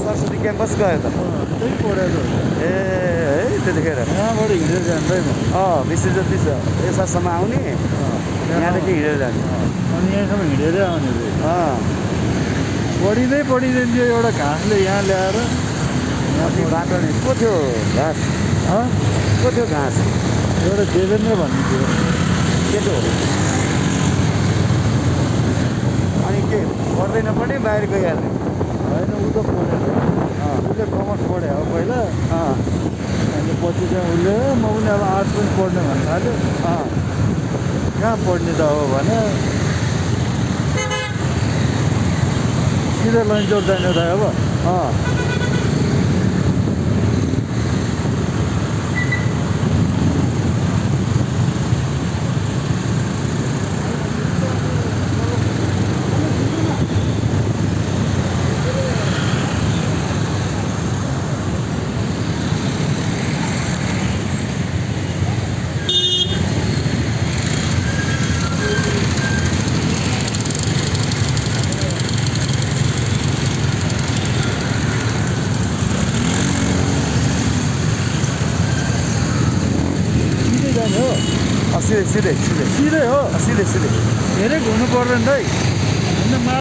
Saraswati campus गयो त त्यही पढेको ए है त्यतिखेर यहाँबाट हिँडेर जाँदैन बेसी जति छ यतासम्म आउने यहाँदेखि हिँडेर जाने अनि यहाँसम्म हिँडेरै आउने अँ पढिँदै थियो एउटा घाँसले यहाँ ल्याएर अनि बाटो नि को थियो घाँस को थियो घाँस एउटा देवेन्द्र भन्ने थियो केटो अनि के पढ्दैन पनि बाहिर गइहाल्ने होइन ऊ त पढेन उसले कमर्स पढ्यो अब पहिला अनि पछि चाहिँ उसले म पनि अब आर्ट्स पनि पढ्ने भन्नु थाल्यो कहाँ पढ्ने त हो भने सिधै लन्चौर जाने त अब सिधै सिधै हो सिधै धेरै घुम्नु पर्दैन है